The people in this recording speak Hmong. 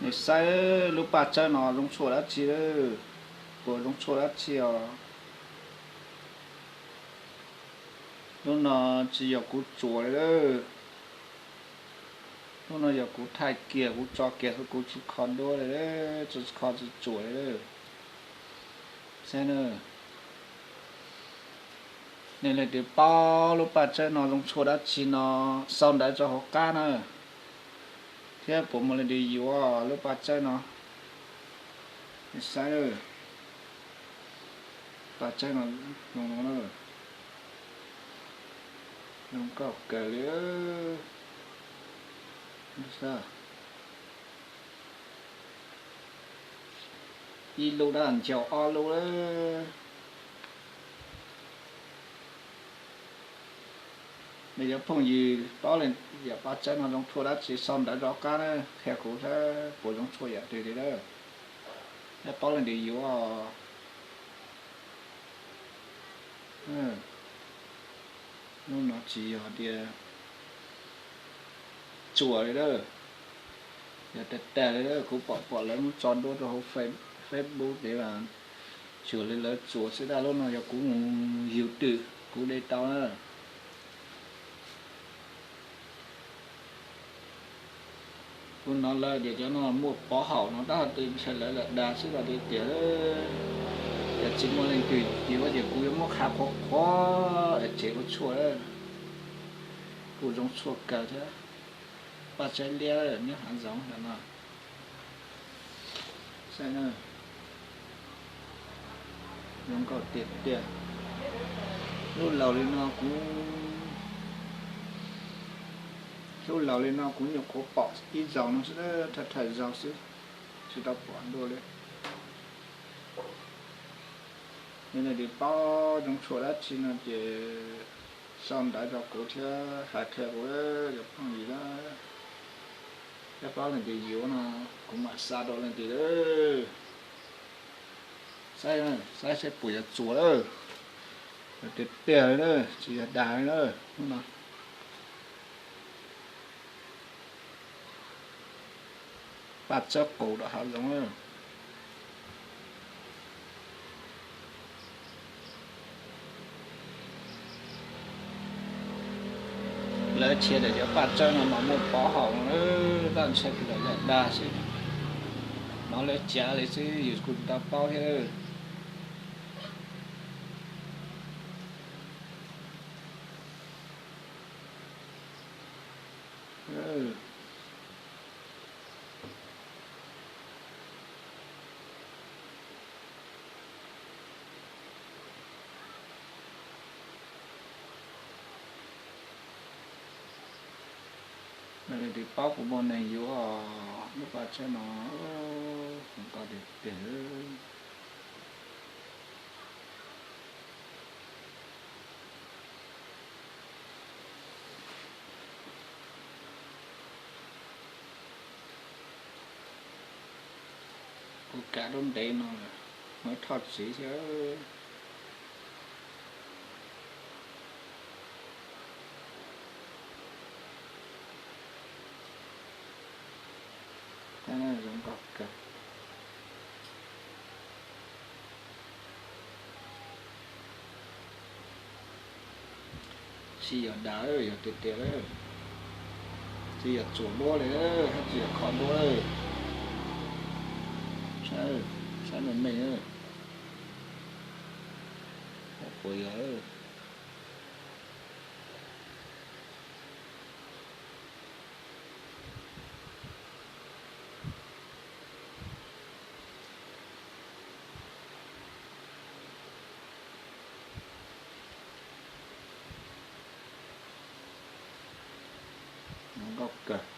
Nej saib lub paj tsawb no zoo tshuaj dab tsi lawm? Puas zoo tshuaj dab tsi os? Lub no tsis yog kuv tsuas li lawm. Lub no yog kuv thaij kiag kuv tso kiag xwb, kuv tsis kho duab li, tsis kho tsis tsuas li lawm. Saib na, nej leej twg paub lub paj tsawb no zoo tshuaj dab tsi no sau ntawv rau hauv qab na, thiab puas muaj leej twg yuav lub paj tsawb no? Nej saib, paj tsawb no zoo no, zoo nkauj kawg li. Ib lub dab ncaug ob lub lawm. Nej cov phooj ywg paub leej yam paj tsawb no zoo tshuaj dab tsi sau ntawv rov qab na, qhia kuv thiab puas zoo tshuaj yam twg li lawm, thiab paub leej twg yuav. Lub no tsis yog tias tsuas li lawm, yog tag tag li lawm. Kuv pom pom lawv muab tso duab rau hauv Facebook tias tsuas li lawv tsuas xwb, tab lub no yog kuv mus yug twm kuv de tau na. Kuv hnov lawv tias cov no muaj pov haum no tab sis ntshe lawv lam dag xwb los tiag tiag. Yog tsis muaj leej twg yuav ces kuv yuav muab qhav qhuav qhuav es tsev ua tshuaj, kuj zoo tshuaj kawg thiab. Paj tsawb liab nyob hav zoov ntawm no. Saib, zoo nkauj tiag tiag. Lub laus li no kuv, lub laus li no kuv nyuam qhuav pom ib zaug no xwb, thawj thawj zaug xwb, tsis tau pom dua li. Yog leej twg paub zoo tshuaj dab tsi no ces sau ntawv rau kuv thiab hais qhia kuv, cov phooj ywg na. Thiab paub leej twg yuav no kuv mam xa rau leej twg lawm. Saib, saib saib puas yog tsuas lawm. Yog tiag tiag li na, tsis yog dag li na. Hnub no paj tsawb qus rau hav zoov na. Lawv tshia tias cov paj tsawb no mas muaj pov haum no, tab ntshe lawv lam dag xwb. Hnov lawv cav li xwb, yus kuj tsis tau paub thiab. Leej twg paub puas muaj neeg yuav lub paj tsawb no, kuv nqa tiag tiag. Kuv kav lub ntev no lawm, muaj ib thoj txiv thiab. Zoo nkauj kawg. Tsis yog dag, yog tiag tiag lawm. Tsis yog tsuas duab li, tsis yog kho duab lawm. Saib, saib me me, puas yog. Nkauj kawg.